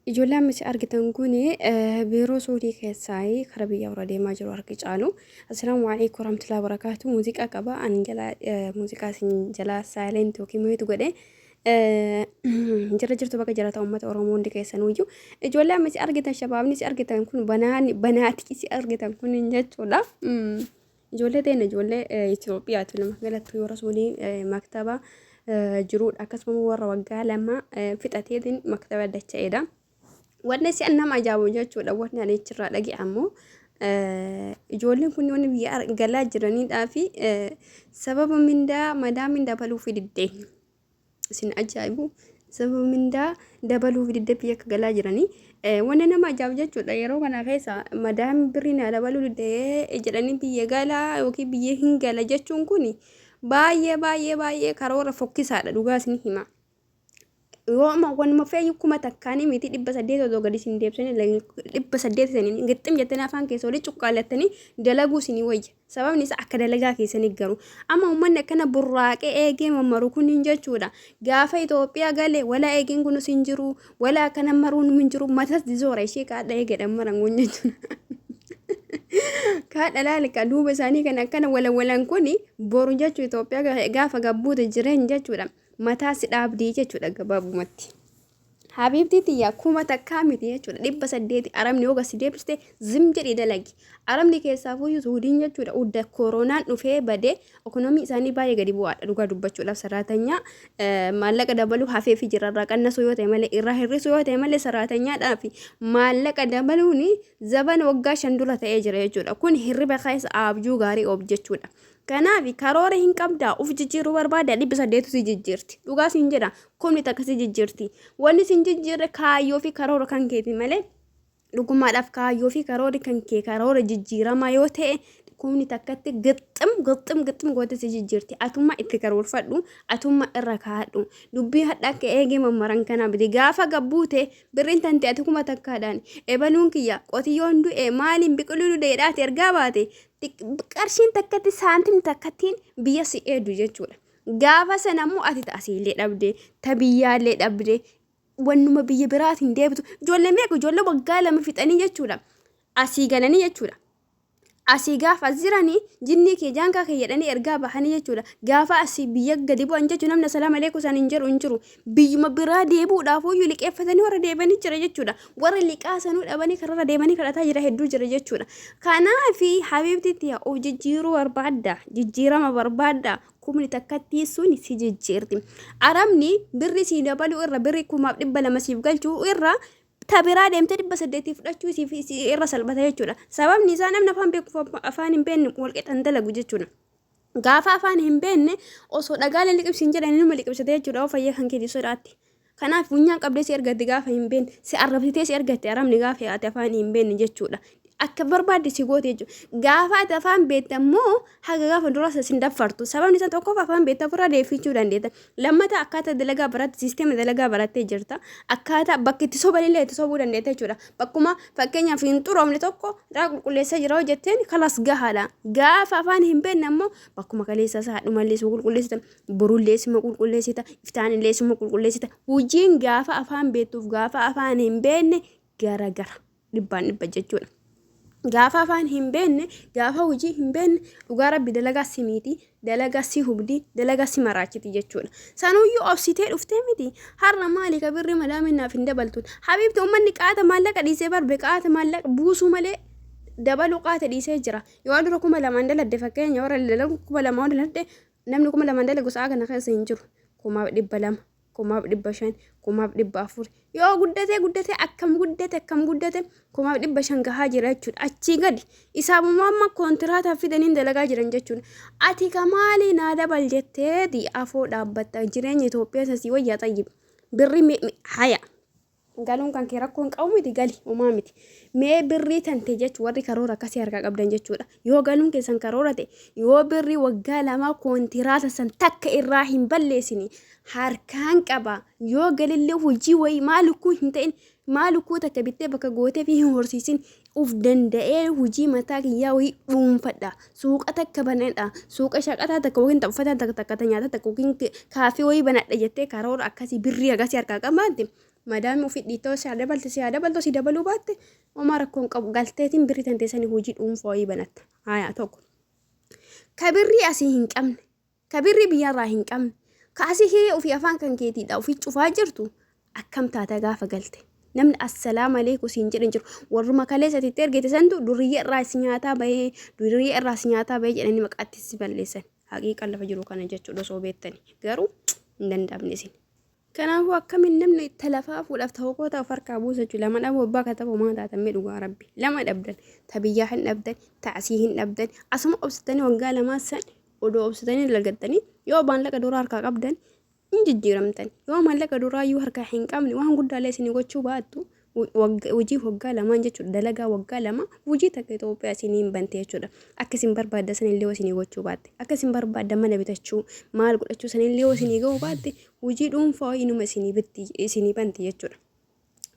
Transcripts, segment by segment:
Ijoollee amma isin argitan kun biiroo suudii keessaa kara biyya warra deemaa jiru harki caalu. Assalaamu alaikum warahmatullahi wabarakatuh. Muuziqaa qaba. Ani jala muuziqaa isin jala silent yookiin mute godhe. Jira jirtu bakka jirata uummata Oromoo hundi keessanuyyuu. Ijoollee amma isin argitan shabaabni isin argitan kun banaan banaatii isin argitan kun jechuudha. Ijoollee teenya ijoollee Itoophiyaati nama galattuu yoo rasuulii maktaba jiruudha. Akkasuma warra waggaa 2 fixateetiin maktaba dacha'eedha. Wanni si'a nama ajaa'ibu jechuudha. Wanni ani achirraa dhaga'e ammoo ijoolleen kun wanni biyya galaa jiraniidhaa fi sababa mindaa madaamiin dabaluufi diddee. Isin ajaa'ibu sababa mindaa dabaluuf didde biyya akka galaa jiranii wanni nama ajaa'ibu jechuudha. Yeroo kana keessa madaam birrii naa dabaluu didde jedhanii biyya galaa yookiin biyya hin gala jechuun kun baay'ee baay'ee baay'ee karoora fokkisaadha, dhugaa isin hima. Yoo amma wanuma feeyyuu 1000 miti 800 osoo gadi isin deebisanii 800 isiniin gixxim jettanii afaan keessa olii cuqqaalattanii dalaguu isinii wayya. Sababni isaa akka dalagaa keessanii garuu. Amma uummanni akkana burraaqee eegee mammaru kunniin jechuudha. Gaafa Itoophiyaa gale wala eegeen kunus hin jiru, wala akkana maruun hin jiru, matas dizoora ishee kaadha eegeedhaan maran kun jechuudha. Kaadha laali ka duuba isaanii kan akkana wala walan kuni boru jechuu Itoophiyaa gaafa gabbuute jireenya jechuudha. Mataa si dhaabdii jechuudha gabaabumatti. Habiibtii tiyya 1000 miti jechuudha 800 arabni yoo gasi deebiste zim jedhii dalagi. Arabni keessaafuyyuu suudiin jechuudha udda koronaan dhufee bade ekonomii isaanii baay'ee gadi bu'aadha dhugaa dubbachuudhaaf saraatanyaa maallaqa dabaluu hafeefi jira irraa qannasuu yoo ta'e malee irraa hir'isuu yoo ta'e malee saraatanyaadhaaf maallaqa dabaluun zabana waggaa 5 dura ta'ee jira jechuudha. Kun hirriba keessa abjuu gaarii oof jechuudha. Kanaaf karoora hin qabdaa uf jijjiiruu barbaadda 800 si jijjiirti. Dhugaa siin jedha 10,000 si jijjiirti. Wanni sin jijjiirre kaayyoo fi karoora kan keeti malee dhugumaadhaaf kaayyoo fi karoorri kan kee karoora jijjiiramaa yoo ta'e 10,000tti gixxim gixxim gixxim goote si jijjiirti. Atummaa itti karoorfadhu, atummaa irra kaa'adhu. Dubbii hadha akka eegee mammaran kanaa miti. Gaafa gabbuute birriin tante ati 1000dhaan ebaluun kiyya qotiyyoon du'e maaliin biqiluu du'e jedhaati ergaa baate qarshiin takkatti saantim takkattiin biyya si eedu jechuudha. Gaafa sana immoo ati asiillee dhabde, ta biyyaallee dhabde, wannuma biyya biraatiin deebitu. Ijoollee meeqa ijoollee waggaa 2 fixanii jechuudha. Asii galanii jechuudha. Asii gaafa as jiranii jinnii kee jaankaa kee jedhanii ergaa bahanii jechuudha. Gaafa asii biyya gadi bu'an jechuudha namni asalaam aleekum isaan hin jedhu hin jiru. Biyyuma biraa deebi'uudhaaf iyyuu liqeeffatanii warra deebi'anii jira jechuudha. Warra liqaa sanuu dhabanii kararra deemanii kadhataa jira hedduu jira jechuudha. Kanaafi habiibti tiya of jijjiiruu barbaadda, jijjiirama barbaadda, 10,000 sun si jijjiirti. Arabni birri sii dabaluu irra birri 2,200 siif galchuu irra ta biraa deemtee 800 fudhachuu siif irra salphata jechuudha. Sababni isaa namni afaan beeku afaan hin beekne wal qixan dalagu jechuudha. Gaafa afaan hin beekne osoo dhagaalee liqimsiin jedhanii numa liqimsite jechuudha of fayyaa kan keetii sodaatti. Kanaaf funyaan qabdee si ergatti gaafa hin beekne si arrabsitee si ergatti arabni gaafa ati afaan hin beekne jechuudha. Akka barbaadde si goote jechuudha. Gaafa ati afaan beekte ammoo haga gaafa duraa sin daffartu. Sababni isaa tokkoof afaan beekte ofirraa deeffachuu dandeetta. Lammata akkaataa dalagaa baratte siisteema dalagaa barattee jirta. Akkaataa bakka itti sobanillee itti sobuu dandeetta jechuudha. Bakkuma fakkeenyaaf hin xuroofne tokko irraa qulqulleessaa jira hoo jetteen kalas gahaadha. Gaafa afaan hin beekne ammoo bakkuma kaleessa isaa hadhumallee suma qulqulleessita, borullee suma qulqulleessita, iftaanillee suma qulqulleessita. Hojiin gaafa afaan beektuuf gaafa afaan hin beekne garagara. Dhibbaan dhibba jechuudha. Gaafa afaan hin beekne, gaafa hojii hin beekne, dhugaa rabbi dalagaa si miiti, dalagaa si hubdi, dalagaa si maraachiti jechuudha. Sanuyyuu obsitee dhuftee miti. Har'a maali ka birri madaamiin naaf hin dabaltuun. Habiibti uummanni qaata maallaqa dhiisee barbe qaata maallaqa buusuu malee dabaluu qaata dhiisee jira. Yoo dura 2000 daladde fakkeenya warra dalagu 2000 daladde namni 2000 dalagu sa'a kana keessa hin jiru. 2,200. 2,500, 4,000 yoo guddatee guddatee akkam guddate akkam guddate 5,500 gahaa jira jechuudha. Achii gadi isaamuma amma koontiraataa fidaniin dalagaa jiran jechuudha. Ati ka maalii naa dabal jetteeti afoo dhaabbatta jireenya Itoophiyaa sasii wayyaa xayyib birri haya. Galuun kan kee rakkoo hin qabu miti gali homaa miti. Mee birrii tante jechu warri karoora akkasii harkaa qabdan jechuudha. Yoo galuun keessan karoora ta'e yoo birrii waggaa lamaa koontiraata san takka irraa hin balleessine harkaan qaba. Yoo galillee hojii wayii maal ukkuu hin ta'in maal ukkuu takka bittee bakka gootee fi hin horsiisin uf danda'ee hojii mataa kiyyaa wayii dhuunfadha. Suuqa takka banadha. Suuqa shaqataa takka yookiin ta uffataa takka takka ta nyaataa takka yookiin kaafee wayii banadha jettee karoora akkasii birrii akkasii harkaa qabaatte. Madaami ofii dhiittoo si haa dabalte si haa dabaltu si dabaluu baatte homaa rakkoo hin qabu. Galteetiin birrii tantee sanii hojii dhuunfaa wayii banatta. Haya tokko. Ka birrii asii hin qabne, ka birrii biyyarraa hin qabne, ka asii hiree ofii afaan kan keetiidha ofii cufaa jirtu akkam taata gaafa galte? Namni assalaamu alaikum siin jedhe hin jiru. Warruma kaleessa ati itti ergite santu durriyyee irraa si nyaataa bahee, durriyyee irraa si nyaataa bahee jedhanii maqaatti si balleessan. Haqiiqaan lafa jiru kana jechuudha osoo beektani. Garuu hin danda'amne isin. Kanaafuu akkamiin namni itti lafaa fuudhaaf ta'u koota of harkaa buusa jechuudha. Lama dhabuu abbaa kataboo maa taatan mee dhugaa rabbi. Lama dhabdan ta biyyaa hin dhabdan ta asii hin dhabdan asuma obsitanii waggaa lamaa san odoo obsitanii dalagattanii yoo maallaqa duraa harkaa qabdan hin jijjiiramtan. Yoo maallaqa duraa iyyuu harkaa hin qabne waan guddaallee isinii gochuu baattu hojii waggaa lamaan jechuudha. Dalagaa waggaa 2 hojii takka Itoophiyaa isinii hin bante jechuudha. Akka isin barbaadda sanillee yoo isinii gochuu baatte akka isin barbaadda mana bitachuu maal godhachuu sanillee yoo isinii ga'uu baatte hojii dhuunfaa inuma isinii bitti isinii banti jechuudha.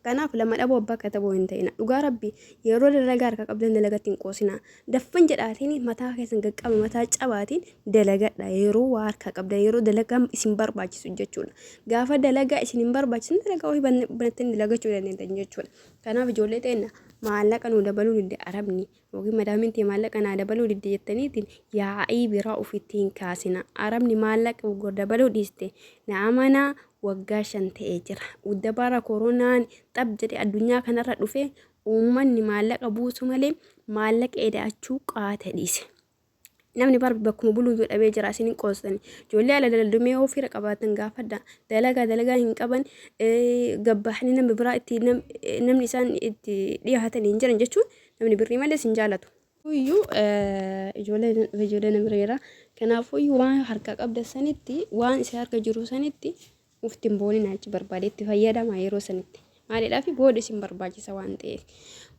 Kanaaf lama dhaboo abbaa kataboo hin ta'ina. Dhugaa rabbi yeroo dalagaa harka qabdan dalagatti hin qoosina. Daffan jedhaatiin mataa keessan qaqqaba mataa cabaatiin dalagadha. Yeroo waa harka qabdan yeroo dalagaan isin barbaachisu jechuudha. Gaafa dalagaa isin hin barbaachisne dalagaa ofii banattanii dalagachuu dandeettan jechuudha. Kanaaf ijoollee teenna maallaqa nuu dabaluu didde arabni yookiin madaamiin tee maallaqa naa dabaluu didde jettaniitiin yaa'ii biraa ofitti hin kaasina. Arabni maallaqa dabaluu dhiiste na amanaa waggaa 5 ta'ee jira. Dabara koronaan xab jedhee addunyaa kanarra dhufe uummanni maallaqa buusu malee maallaqa eda'achuu qaata dhiise. Namni bar bakkuma buluu iyyuu dhabee jira isin hin qoostani. Ijoollee ala daladumee yoo fira qabaatan gaafadha. Dalagaa dalagaa hin qaban gabbahanii namni biraa itti namni isaan itti dhiyaatan hin jiran jechuun namni birrii malee isin jaalatu. Iyyuu ijoollee ijoollee nama bira jira. Kanaafuu iyyuu waan harkaa qabda sanitti waan isin harka jiru sanitti ufti hin booninaa achi barbaade itti fayyadama yeroo sanitti. Maaliidhaaf booda isin barbaachisa waan ta'eef.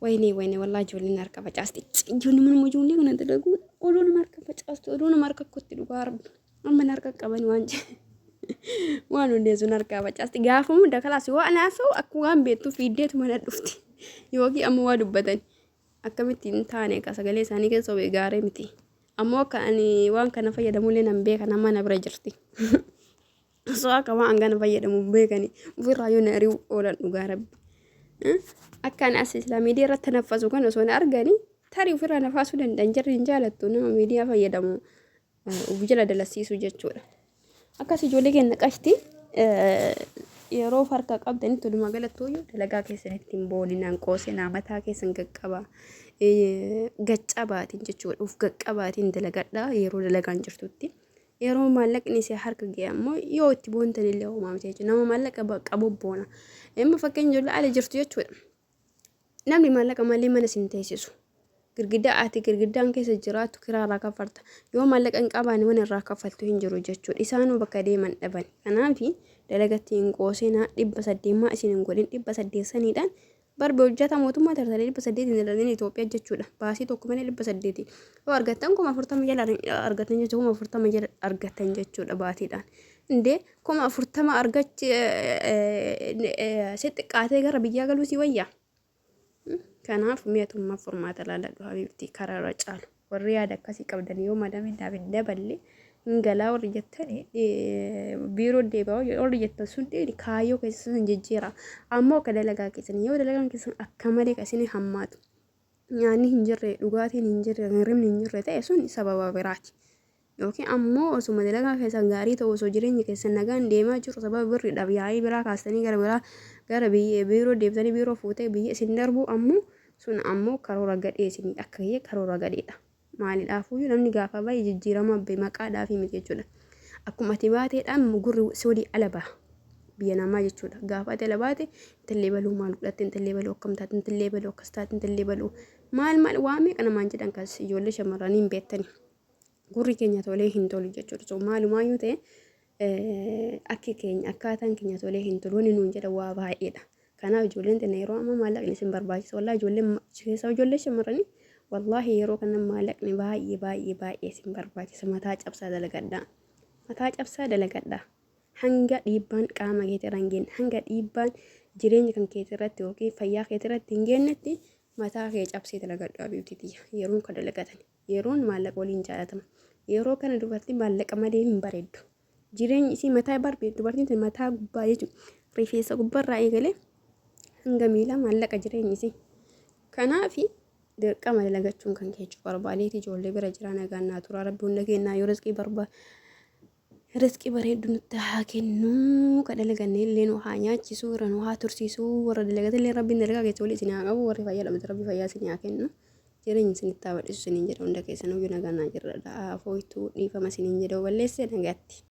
Wayinee wayinee wallaa ijoolleen harka facaasti. Ijoollee manuma ijoollee kana dalaguu oduu nama harka facaastu oduu nama harka kotti dhugaa rabbi. Amma na harka qaban waan jedhe. Waan hundeessuun harkaa facaasti. Gaafa hunda kalaas yoo anaasa'u akka waan beektu fiiddeetu mana dhufti. Yookiin amma waa dubbatan. Akkamitti hin taane akka sagalee isaanii keessa obee gaarii miti. Ammoo akka ani waan kana fayyadamullee nan beeka nama na bira jirti. Osoo akka waan kana fayyadamu beekani ofirraa yoo na ari'u oolan dhugaa rabbi. Akka ani as islaa miidiyaa irratti tanaffasu kan osoo na argani tarii ofirraa na kaasuu danda'an jarri hin jaalattu nama miidiyaa fayyadamu of jala dalasiisu jechuudha. Akkas ijoollee keenya qashti yeroo harka qabdanitti walumaa galattuuyyuu dalagaa keessanitti hin booninaan qoosinaa mataa keessan qaqqabaa gaccabaatiin jechuudha of qaqqabaatiin dalagadhaa yeroo dalagaan jirtutti. Yeroo maallaqni isin harka ga'e ammoo yoo itti boontan illee homaa miti jechuudha. Nama maallaqa qabu boona. Amma fakkeenya ijoollee ala jirtu jechuudha. Namni maallaqa malee mana sin teessisu. Girgiddaa ati girgiddaan keessa jiraattu kiraa irraa kaffarta. Yoo maallaqa hin qabaanne waan irraa kaffaltu hin jiru jechuudha. Isaanuu bakka deeman dhaban. Kanaaf dalagatti hin qoosinaa 800 maa isin hin godhin 800 saniidhaan barbe hojjata mootummaa tartanii 800 hin dalagin Itoophiyaa jechuudha. Baasii tokko malee 800. Yoo argattan 40,000 jala argattan jechuudha. 40,000 jala argattan jechuudha baatiidhaan. Indee 40,000 argachi si xiqqaatee gara biyyaa galuu si wayyaa. Kanaaf mi'atummaa furmaata ilaaladhu habiibti karaa irra caalu. Warri yaada akkasii qabdan yoo madamiin naaf hin daballe hin galaa warri jettani biiroo deebi'aa warri jettan sun kaayyoo keessa sun jijjiira. Ammoo akka dalagaa keessan yoo dalagaan keessan akka malee kan isin hammaatu nyaanni hin jirre dhugaatiin hin jirre hirribni hin jirre ta'e sun sababa biraati. Yookiin ammoo osuma dalagaa keessan gaarii ta'u osoo jireenyi keessan nagaan deemaa jiru sababa birriidhaaf yaa'ii biraa kaastanii gara biraa gara biyya biiroo deebitanii biiroo fuutee biyya isin darbuu ammoo sun ammoo karoora gadhee isinii akka kiyya karoora gadheedha. Maalidhaafuyyuu namni gaafa bahe jijjiirama bahe maqaadhaafii miti jechuudha. Akkuma ati baateedhaan gurri si walii ala baha. Biyya namaa jechuudha. Gaafa ati ala baate intallee baluu maal godhatte intallee baluu akkam taate intallee baluu akkas taate intallee baluu maal maal waa meeqa namaan jedhan kas ijoollee shamarranii hin beektani. Gurri keenya tolee hin tolu jechuudha. So maalumaayyuu ta'e akki keenya akkaataan keenya tolee hin tolu wanni nuun jedhan waa baay'eedha. Kanaaf ijoolleen tena yeroo ammaa maallaqni isin barbaachisa. Wallaahi ijoolleen keessaa ijoollee shamarranii wallaahi yeroo kana maallaqni baay'ee baay'ee baay'ee isin barbaachisa. Mataa cabsaa dalagadhaa. Mataa cabsaa dalagadhaa. Hanga dhiibbaan qaama keetii irra hin geenye, hanga dhiibbaan jireenya kan keetii irratti yookiin fayyaa keetii irratti hin geenyetti mataa kee cabsii dalagadhu habiibtii tiyya. Yeroon kan dalagatan. Yeroon maallaqa waliin jaalatama. Yeroo kana dubartiin maallaqa malee hin bareeddu. Jireenyi isii mataa barbe dubartiin tun mataa gubbaa jechuudha. Rifeensa gubbarraa eegalee hanga miilaa maallaqa jireenyi isii. Kanaafi dirqama dalagachuun kan kee jechuu barbaadeeti ijoollee bira jiraa nagaan naa turaa rabbi hunda kennaa yoo rizqii barbaa rizqii bareeddu nutti haa kennu ka dalaganne illee nu haa nyaachisu irra nu haa tursiisu warra dalagate illee rabbiin dalagaa keessa walii isin haa qabu warri fayyaa dhabde rabbi fayyaa isin haa kennu jireenya isinitti haa bal'isu isiniin jedha hunda keessanuu nagaan naa jirra fooytuu dhiifama isiniin jedha balleesse nagaatti.